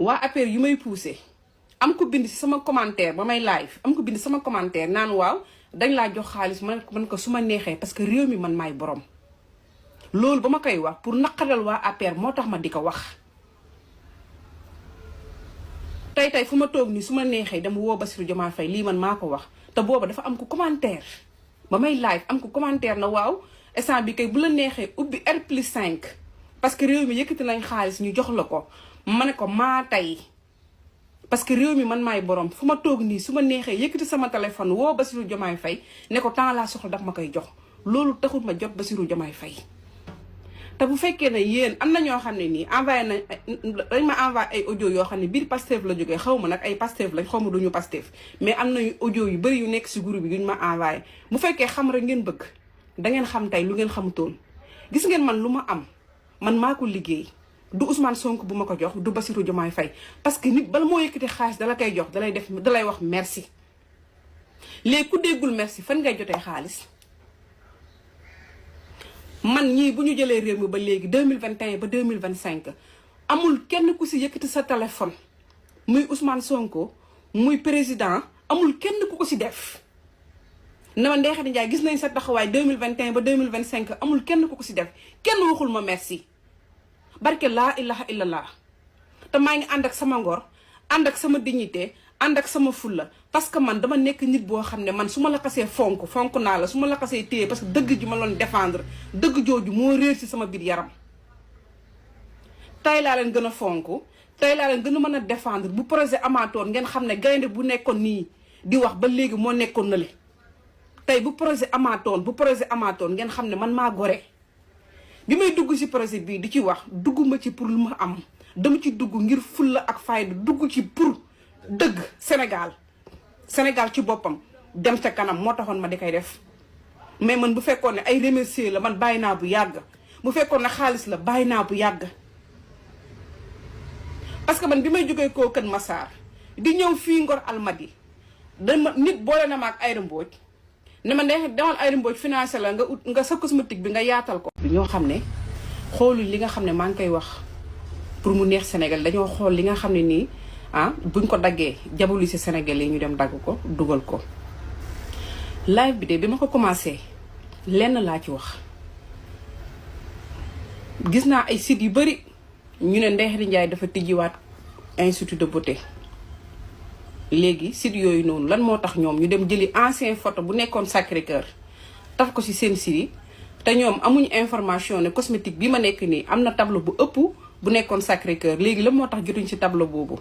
waa APR yu may poussé am ko bind si sama commentaire ba may live am ko bind sama commentaire naan waaw dañ laa jox xaalis man ko su ma neexee parce que réew mi man maay borom. loolu ba ma koy wax pour naqaral waa APR moo tax ma di ko wax. tey fu ma toog nii su ma neexee dama woo Bassirou Diomaye Faye lii man maa ko wax te booba dafa am ko commentaire ba may live am ko commentaire na waaw instant bi kay bu la neexee ubbi R+5 parce que réew mi yëkkati nañ xaalis ñu jox la ko ma ne ko maa tey parce que réew mi man maay borom fu ma toog nii su ma neexee yëkkati sama téléphone woo Bassirou Diomaye Faye ne ko temps laa soxla daf ma koy jox loolu taxul ma jot Bassirou Diomaye Faye. te bu fekkee ne yéen am na ñoo xam ne nii envoyé nañ dañ ma envoyé ay audio yoo xam ne biir Pastef la jógee xaw ma nag ay Pastef lañ xaw ma duñu Pastef mais am na audio yu bëri yu nekk si groupe bi yuñ ma envoyé bu fekkee xam rek ngeen bëgg da ngeen xam tey lu ngeen xamutoon. gis ngeen man lu ma am man maa ko liggéey du Ousmane Sonko bu ma ko jox du Bassirou Diomaye Faye parce que nit bala moo yëkkati xaalis dala koy jox dalay wax merci léegi ku déggul merci fan ngay jotee xaalis. man ñii bu ñu jëlee réew mi ba léegi 2021 ba 2025 amul kenn ku si yëkkati sa téléphone muy Ousmane Sonko muy président amul kenn ku ko si def. na ma Ndeye Khady Ndiaye gis nañ sa taxawaay 2021 ba 2025 amul kenn ku ko si def kenn waxul ma merci. barke laa ilaha illallah te maa ngi ànd ak sama ngor ànd ak sama dignité ànd ak sama fulla parce que man dama nekk nit boo xam ne man su ma la xasee fonk naa la su ma la xasee téye parce que dëgg ji ma loon défendre dëgg jooju moo réer ci sama biir yaram. tey laa leen gën a fonk tey laa leen gën a mën a défendre bu projet amaatoon ngeen xam ne gaynde bu nekkoon nii di wax ba léegi moo nekkoon na le tey bu projet amaatoon ngeen xam ne man maa gore. bi may dugg ci projet bii di ci wax dugguma ci pour lu ma am dama ci dugg ngir fulla ak fayda dugg ci pour dëgg Sénégal ci boppam dem ca kanam moo taxoon ma di koy def. mais man bu fekkoon ne ay remercier la man bàyyi naa bu yàgg bu fekkoon ne xaalis la bàyyi naa bu yàgg. parce que man bi may jógee koo Kër Massar di ñëw fii Ngor Almadi dama nit boole na ma ak Aïda Mbodj ne ma Ndeye demal Aïda Mbodj financé la nga sa cosmétique bi nga yaatal ko. ñoo xam ne xooluñ li nga xam ne maa ngi koy wax pour mu neex Sénégal dañoo xool li nga xam ne nii buñ ko daggee jabalu si Sénégal yi ñu dem dagg ko dugal ko. live bi de bi ma ko commencé lenn laa ci wax gis naa ay sites yu bëri ñu ne Ndeye Khady Ndiaye dafa tijjiwaat institut de beauté. léegi site yooyu noonu lan moo tax ñoom ñu dem jëli ancien photo bu nekkoon Sacré-Cœur taf ko ci seen site yi te ñoom amuñu information ne cosmétique bi ma nekk nii am na tableau bu ëpp bu nekkoon Sacré-Cœur léegi la moo tax jotuñ ci tableau boobu.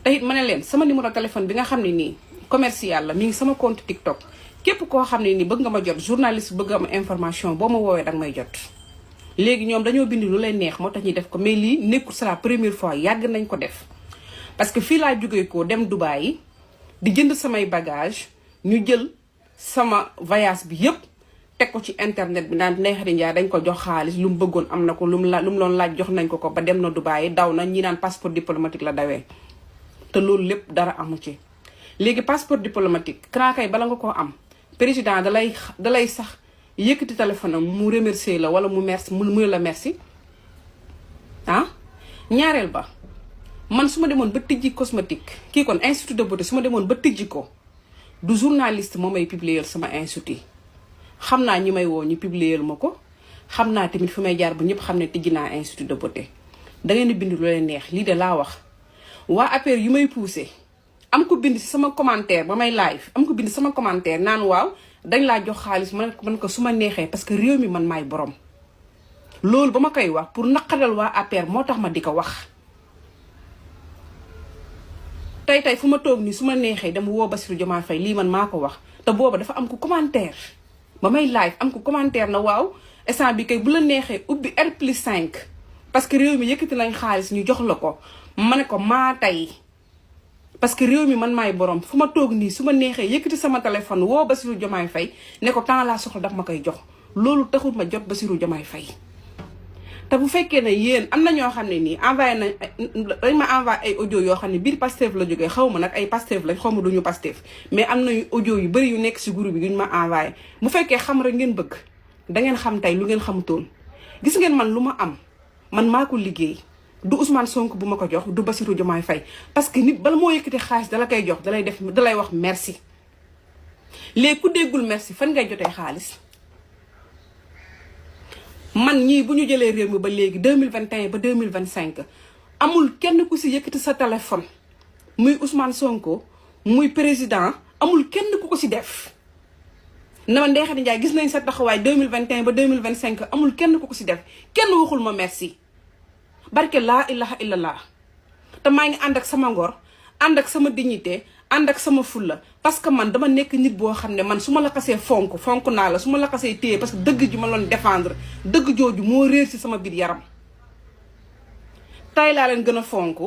te it ma ne leen sama numéro téléphone bi nga xam ne nii commercial la mi ngi sama compte TikTok képp koo xam ne nii bëgg nga ma jot journaliste bëgg am information boo ma woowee danga may jot. léegi ñoom dañoo bind lu leen neex moo tax ñuy def ko mais lii nekkul c'est la première fois yàgg nañ ko def. parce que fii laa jógee ko dem Dubaï di jënd samay bagage ñu jël sama voyage bi yëpp teg ko ci internet bi naan Ndeye Khady Ndiaye dañ ko jox xaalis lu mu bëggoon am na ko lu mu doon laaj jox nañ ko ba dem na Dubaï daw na ñi naan passeport diplomatique la dawee te loolu lépp dara amu ci. léegi passeport diplomatique kay bala nga koo am président dalay sax yëkkati téléphone am mu remercier la wala mu merci mu la merci ñaareel ba. man su ma demoon ba tijji cosmétique kii kon institut de beauté su ma demoon ba tijji ko du journaliste moo may publier sama institut xam naa ñi may woo ñu publier ma ko xam naa tamit fi may jaar ba ñëpp xam ne tijji naa institut de beauté da ngeen di bind lu leen neex lii de laa wax. waa APR yu may poussé am ko bind si sama commentaire ba may live am ko bind sama commentaire naan waaw dañ laa jox xaalis man ko su ma neexee parce que réew mi man maay borom. loolu ba ma koy wax pour naqaral waa APR moo tax ma di ko wax. tey fu ma toog nii su ma neexee dama woo Bassirou Diomaye Faye lii man maa ko wax te booba dafa am ko commentaire ba may live am ko commentaire na waaw instant bi kay bu la neexee ubbi R+5 parce que réew mi yëkkati nañ xaalis ñu jox la ko ma ne ko maa tey parce que réew mi man maay borom fu ma toog nii su ma neexee yëkkati sama téléphone woo Bassirou Diomaye Faye ne ko temps laa soxla daf ma koy jox loolu taxul ma jot Bassirou Diomaye Faye. te bu fekkee ne yéen am na ñoo xam ne nii envoyé nañ dañ ma envoyé ay audio yoo xam ne biir Pastef la jógee xaw ma nag ay Pastef lañ xaw ma duñu Pastef mais am na audio yu bëri yu nekk ci groupe bi yuñ ma envoyé bu fekkee xam rek ngeen bëgg da ngeen xam tey lu ngeen xamutoon. gis ngeen man lu ma am man maa ko liggéey du Ousmane Sonko bu ma ko jox, du Bassirou Diomaye Faye, parce que nit bala moo yëkkati xaalis dala koy jox dalay wax merci. léegi ku déggul merci fan ngay jotee xaalis. man ñii bu ñu jëlee réew mi ba léegi 2021 ba 2025 amul kenn ku si yëkkati sa téléphone muy Ousmane Sonko muy président amul kenn ku ko si def. na ma Ndeye Khady Ndiaye gis nañ sa taxawaay 2021 ba 2025 amul kenn ku ko si def kenn waxul ma merci. barke laa ilaha illallah te maa ngi ànd ak sama ngor ànd ak sama dignité ànd ak sama fulla parce que man dama nekk nit boo xam ne man su ma la xasee fonk naa la su ma la xasee téye parce que dëgg ji ma loon défendre dëgg jooju moo réer ci sama biir yaram. tey laa leen gën a fonk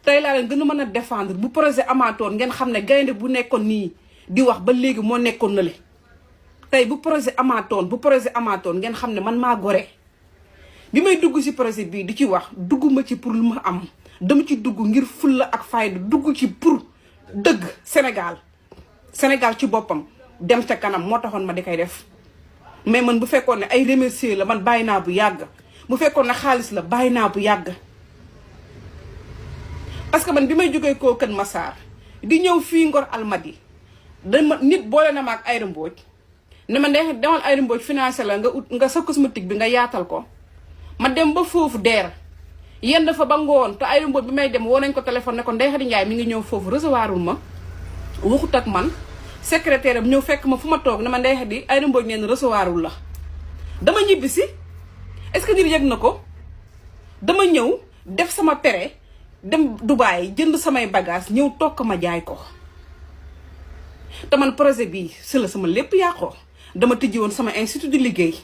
tey laa leen gën a mën a défendre bu projet amaatoon ngeen xam ne gaynde bu nekkoon nii di wax ba léegi moo nekkoon na le tey bu projet amaatoon ngeen xam ne man maa gore. bi may dugg ci projet bii di ci wax dugguma ci pour lu ma am dama ci dugg ngir fulla ak fayda dugg ci pour dëgg Sénégal ci boppam dem ca kanam moo taxoon ma di koy def. mais man bu fekkoon ne ay remercier la man bàyyi naa bu yàgg bu fekkoon ne xaalis la bàyyi naa bu yàgg. parce que man bi may jógee koo Kër Massar di ñëw fii Ngor Almadi dama nit boole na ma ak Aïda Mbodj ne ma Ndeye demal Aïda Mbodj financé la nga sa cosmétique bi nga yaatal ko. ma dem ba foofu deer yenn dafa ba ngoon te Aïda Mbodj bi may dem woo nañ ko téléphone ne ko Ndeye Khady Ndiaye mi ngi ñëw foofu recevoirul ma waxut ak man secrétaire am ñëw fekk ma fu ma toog ne ma Ndeye Khady Aïda Mbodj neen recevoirul la. dama ñibbi si est-ce que nit yëg na ko dama ñëw def sama pere dem Dubaï jënd samay bagage ñëw toog ko ma jaay ko. te man projet bii si la sama lépp yàqoo dama tëjji woon sama institut di liggéey.